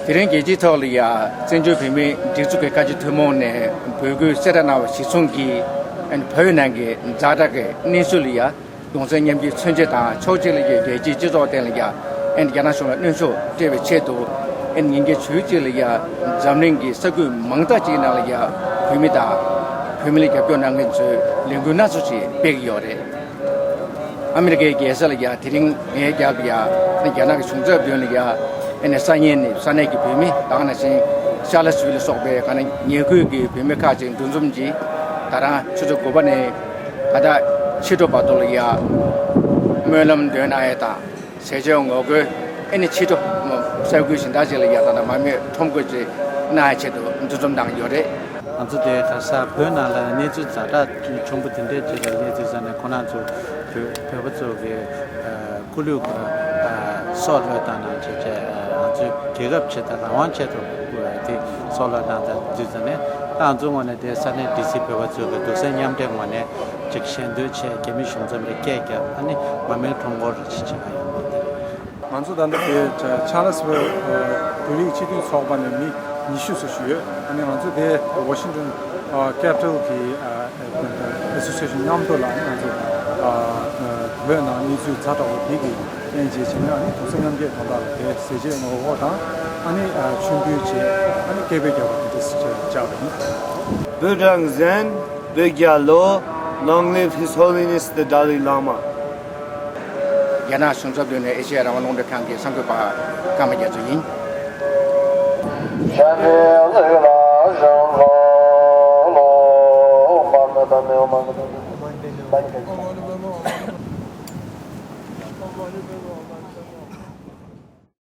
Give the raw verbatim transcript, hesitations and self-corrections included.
དེ་རིང་རྒྱལ་སྤྱིའི་ཐོག་ལ་ཡ་བཙན་བྱོལ་བོད་མིའི་སྒྲིག་འཛུགས་ཀྱི་བཀའ་སྤྱི་ཐུན་མོང་ནས་འབོད་སྐུལ་གསལ་བསྒྲགས་གནང་བ་གཞིར་བཟུང་གིས། ཨན་བོད་ནང་གི་ཛ་དྲག་གི་གནས་ཚུལ་ལ་ཡ་གདུང་སེམས་མཉམ་སྐྱེད་མཚོན་ཆེད་དང་ཕྱོགས་གཅིག་ལ་ཡ་རྒྱལ་སྤྱིའི་སྤྱི་ཚོགས་སྟེང་ལ་ཡ་ཨན་རྒྱ་ནག་གཞུང་ལ་གནོན་ཤུགས་སྤྲད་པའི་ཆེད་དུ། ཨན་ཉིན་རྒྱབ་ཕྱོགས་གཅིག་ལ་ཡ་འཛམ་གླིང་གི་ས་ཁུལ་མང་དག་ཅིག་ནང་ལ་ཡ་བོད་མི་དང་བོད་མི་ལ་རྒྱབ་སྐྱོར་གནང་མཁན་ཚོས་ལས་འགུལ་སྣ་ཚོགས་ཤིག་སྤེལ་གྱི་ཡོད་རེད། ཨ་མི་རི་ཀའི་རྒྱལ་ས་ལ་ཡ་དེ་རིང་ངའི་རྒྱབ་ལ་ཡ་ཨ་ནི་རྒྱ་ནག་གི་གཞུང་ཚབ་མདུན་ལ་ཡ་ཨ་ནི་ས་གནས་ནས་ས་གནས་ཀྱི་བོད་མི་དང་ནང་བཞིན་ཤར་ལ་སི་ཝི་ལ་སོགས་པའི་ག་ནས་ཉེ་ཁུལ་གྱི་བོད་མི་ཁག་ཅིག་འདུ་འཛོམས་ཀྱིས་ད་རང་ཆུ་ཚོད་དགུ་པ་ནས་ད་ལྟ་ཕྱི་དྲོ་བར་དུ་ལ་ཡ་སྨོན་ལམ་འདོན་གནང་ཡས་དང་། ཟས་བཅད་ངོ་རྒོལ། ཨ་ནི་ཕྱི་དྲོ་ས་ཁུལ་གཞན་དག་ཅིག་ལ་ཡ་ད་ལྟ་མར་མེ་ཁྲོམ་སྐོར་ཅིག་གནང་ཡས་ཆེད་དུ་འདུ་འཛོམས་གནང་གི་ཡོད་རེད། ང་ཚོ་དེ་ག་ས་བོད་ནང་ལ་གནས་ཚུལ་ཛ་དྲག་ཆེན་པོ་དེ་འདྲས་ཅིག་ལ་གནས་ཚུལ་ས་ནས་ཁོ་རང་ཚོ་བོད་བོད་པ་ཚོ་གི་སྐུ་ལུས་ཁོ་རང་སྲོག་བློས་བཏང་གནང་བྱས་བྱས། ང་ཚོའི་རྒྱལ་ཁབ་ཆེད་དང་རང་དབང་ཆེད་དུ་དེ་སྲོག་བློས་བཏང་དང་དུས་ཙམ་ནས། ད་ང་ཚོའི་ངོས་ནས་དེ་ས་གནས་ཌི་སི་བོད་པ་ཚོའི་གི་གདུང་སེམས་མཉམ་འབྲེལ་ངོས་ནས་ཅིག་ཞལ་འདོན་བྱས། རྒྱ་མི་གཞུང་ཚབ་ལ་སྐད་བརྒྱབ། ཨ་ནི་མར་མེ་ཁྲོམ་སྐོར་རེ་ཞིག་བྱེད་ཀྱི་ཡོད་མ་རེད། ང་ཚོ་ད་ལྟ་དེ་ཆ་ལ་སི་ཝེལ་བོད་རིགས་སྤྱི་མཐུན་ཚོགས་པ་ནས་མི་ཉི་ཤུ་ཙམ་ཞིག་ཡོད། ཨ་ནི་ང་ཚོ་དེ་ཝ་ཤིང་ཊོན་ཀེ་པི་ཊལ་གི་ཨ་སོ་སི་ཨེ་ཤན་མཉམ་དུ་ལ་ང་ཚོ་བོད་ནང་གནས་ཚུལ་ཛ་དྲག་པོ་དེ་གི་ལན་བྱས་བྱས་ནས། ཨ་ནི་གདུང་སེམས་མཉམ་སྐྱེད་དོན་དག་ལ་དེ་ཟས་བཅད་ངོ་རྒོལ་དང་། ཨ་ནི་མཆོད་འབུལ་བྱས། ཨ་ནི་སྐད་འབོད་རྒྱག་པ་དེ་འདྲ་ཞིག་བྱས་བཅར་བ་ཡིན། བོད་རང་བཙན། བོད་རྒྱལ་ལོ། Long live His Holiness the Dalai Lama. རྒྱ་ནག་གཞུང་ཚབ་མདུན་ནས་ཨེ་ཤེ་ཡ་རང་དབང་རླུང་འཕྲིན་ཁང་གི་གསར་འགོད་པ་ཀརྨ་རྒྱ་མཚོ་ཡིན།